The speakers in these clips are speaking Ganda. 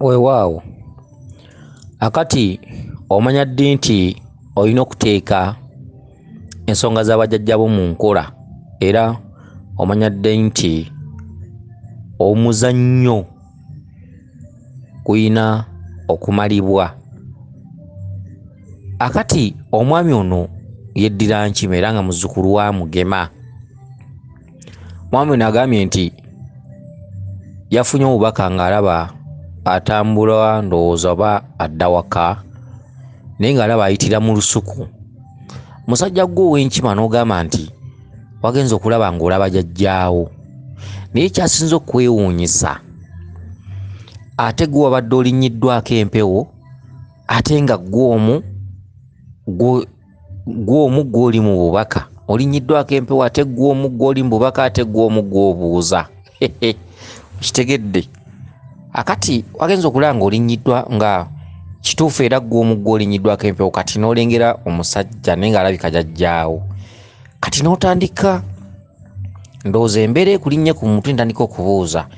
Weewaawo, akati omanya ddi nti olina okuteeka ensonga za bajjajjaabo mu nkola, era omanya ddi nti omuzannyo gulina okumalibwa. Akati omwami ono yeddira Nkima era nga muzzukulu wa Mugema. Omwami ono agambye nti yafunye obubaka ng'alaba atambula, ndowooza oba adda waka, naye ng'alaba ayitira mu lusuku. Musajja ggwe ow'Enkima n'ogamba nti wagenze okulaba ng'olaba jjajjaawo, naye ekyasinze okwewuunyisa ate ggwe wabadde olinnyiddwako empewo, ate nga ggwe omu ggwe oli mu bubaka, olinnyiddwako empewo ate ggwe omu ggwe oli mu bubaka, ate ggwe omu ggwe obuuza. Okitegedde? Akati wagenze okulaba ng'olinnyiddwa nga kituufu era ggwe omu ggwe olinnyiddwako empewo, kati n'olengera omusajja naye ng'alabika jjajjaawo. Kati n'otandika, ndowooza embeera ekulinnye ku mutwe, ntandika okubuuza,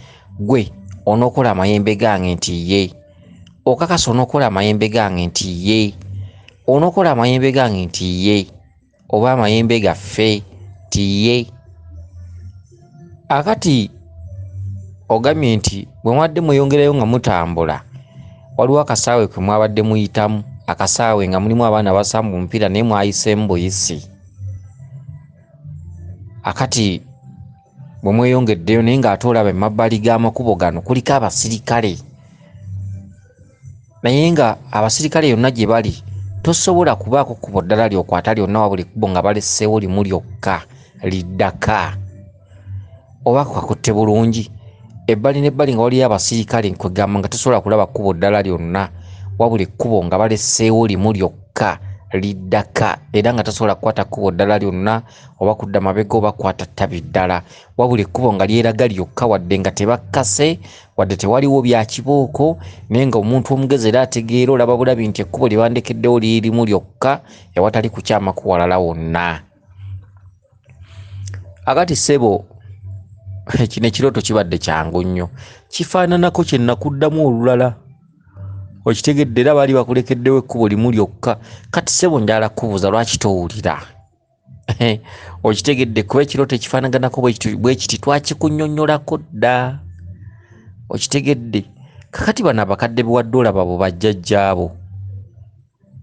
ggwe onookola amayembe gange nti ye, okakasa onookola amayembe gange nti ye, onookola amayembe gange nti ye, oba amayembe gaffe nti ye. Akati ogambye nti bwe mwadde mweyongerayo nga mutambula, waliwo akasaawe ke mwabadde muyitamu, akasaawe nga mulimu abaana abasamba omupiira naye mwayiseemu buyisi. Akati bwe mweyongeddeyo naye ng'ate olaba emabbali g'amakubo gano kuliko abasirikale, naye nga abasirikale yonna gye bali tosobola kubaako kkubo ddala ly'okwata lyonna, wabula ekkubo nga baleseewo limu lyokka liddaka. Oba kakutte bulungi, ebbali n'ebbali nga waliyo abasirikale, nkwegamba nga tosobola kulaba kkubo ddala lyonna, wabula ekkubo nga baleseewo limu lyokka liddaka, era nga tosobola kukwata kkubo ddala lyonna oba kudda mabega oba kukwata ttabi ddala, wabula ekkubo nga lyeraga lyokka, wadde nga tebakkase, wadde tewaliwo bya kibooko, naye nga omuntu omugezi era ategeera olaba bulabi nti ekkubo lye bandekeddewo liri limu lyokka ewatali kukyamako walala wonna. Akati ssebo, kino ekirooto kibadde kyangu nnyo, kifaananako kye nakuddamu olulala. Okitegedde? Era baali bakulekeddewo ekkubo limu lyokka. Kati ssebo njagala kukubuuza, lwaki towulira? Okitegedde? Kuba ekirooto ekifaanaganako bwe kiti twakikunnyonnyolako dda. Okitegedde? Kakati bano abakadde be wadde olaba bo bajjajjaabo,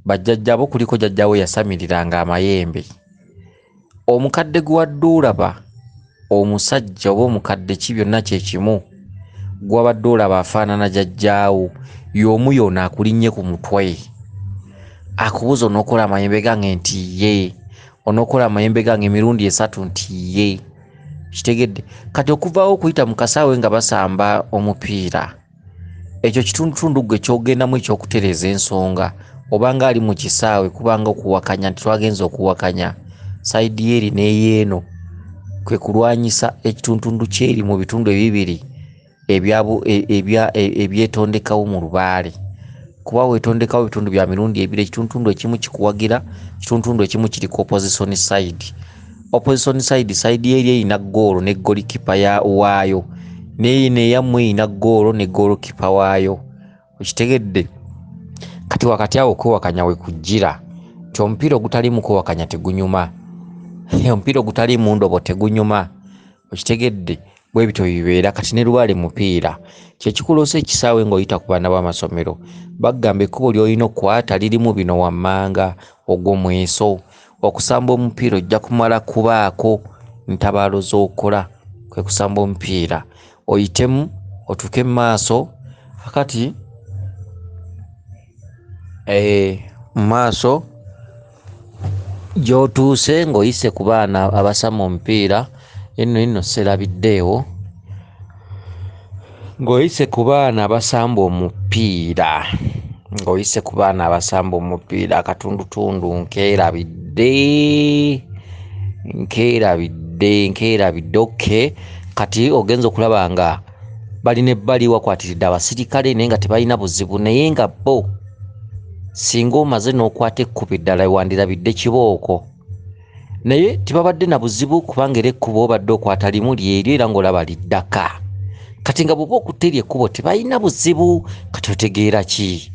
bajjajjaabo kuliko jjajjaawo eyasamiriranga amayembe. Omukadde gwe wadde olaba, omusajja oba omukadde ki byonna kye kimu, gw'abadde olaba afaanana jjajjaawo, y'omu y'ono akulinnye ku mutwe. Akubuuza onookola amayembe gange nti ye, onookola amayembe gange emirundi 3 nti ye. Kitegedde? Kati okuvaawo okuyita mu kasaawe nga basamba omupiira, ekyo kitundutundu ggwe ky'ogendamu eky'okutereeza ensonga, obanga ali mu kisaawe kubanga okuwakanya nti twagenze okuwakanya sayidi y'eri n'eyeeno, kwe kulwanyisa ekitundutundu ky'eri mu bitundu ebibiri ebyetondekawo mu lubaale. Kuba weetondekawo ebitundu bya mirundi ebiri, ekitundutundu ekimu kikuwagira, ekitundutundu ekimu kiri ku opposition side. Opposition side, side y'eri erina ggoolo ne goalkeeper waayo, n'eyino eyammwe erina ggoolo ne goalkeeper waayo. Okitegedde? Kati wakati awo okwewakanya we kujjira nti omupiira ogutaliimu kwewakanya tegunyuma, omupiira ogutaliimu ndobo tegunyuma. Okitegedde? Bwe bityo bibeera. Kati ne lubaale mupiira kye kikuloosa ekisaawe ng'oyita ku baana b'amasomero, bagamba ekkubo ly'olina okukwata lirimu bino wammanga, ogwo mweso. Okusamba omupiira ojja kumala kubaako ntabaalo z'okola, kwe kusamba omupiira oyitemu otuuke mu maaso. Akati mu maaso gy'otuuse ng'oyise ku baana abasamba omupiira, enno nno seerabiddeewo, ng'oyise ku baana abasamba omupiira, ng'oyise ku baana abasamba omupiira, akatundutundu nkeerabidde, nkeerabidde, nkeerabidde. Okay, kati ogenze okulaba nga balina ebbali wakwatiridde abasirikale naye nga tebalina buzibu, naye nga bo singa omaze n'okwata ekkubo eddala wandirabidde kibooko, naye tebabadde na buzibu kubanga era ekkubo obadde okwata limu lyeryo era ng'olaba liddaka. Kati nga bw'oba okutte eri ekkubo tebalina buzibu, kati otegeera ki?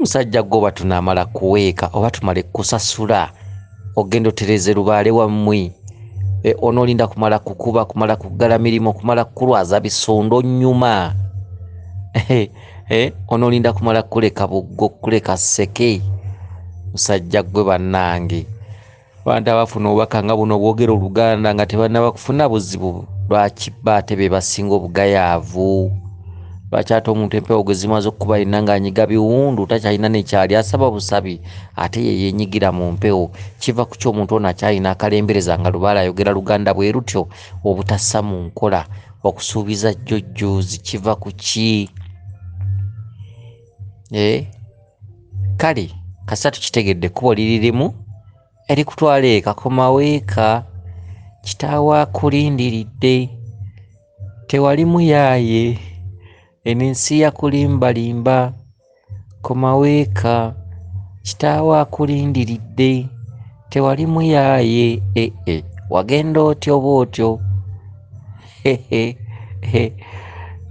Musajja gwe oba tunaamala kuweeka oba tumale kusasula ogenda otereeze lubaale wammwe. Onoolinda kumala kukuba, kumala kuggala mirimu, kumala kukulwaza bisondo nnyuma. Onoolinda kumala kuleka buggo, kuleka sseke. Musajja gwe bannange, abantu abafuna obubaka nga buno obwogera Oluganda nga tebannaba kufuna buzibu, lwaki ba ate be basinga obugayaavu? Lwaki ate omuntu empewo gwe zimaze okukuba yenna ng'anyiga biwundu, takyalina nekyali asaba busabi, ate ye yeenyigira mu mpewo? Kiva ku ki omuntu ono akyalina akalembereza nga lubaale ayogera Luganda bwe lutyo obutassa mu nkola okusuubiza jjojjuuzi? Kiva ku ki? Kale kasita tukitegedde ekkubo liri limu erikutwala eka, komawo eka, kitaawo akulindiridde, tewali muyaaye, eno ensi yakulimbalimba, komawo eka, kitaawo akulindiridde, tewali muyaaye. Wagenda otyo bw'otyo.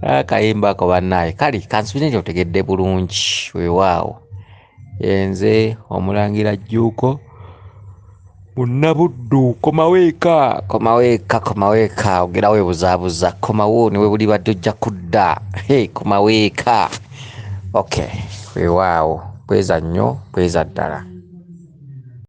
Akayimba ako bannaaye. Kale kansuubire nti otegedde bulungi, weewaawo. Nze Omulangira Jjuuko Munnabuddu, komawo eka, komawo eka, komawo eka, ogera weebuzaabuza, komawo ne we bulibadde ojja kudda. Komawo eka. Okay, weewaawo, bweza nnyo, bweza ddala.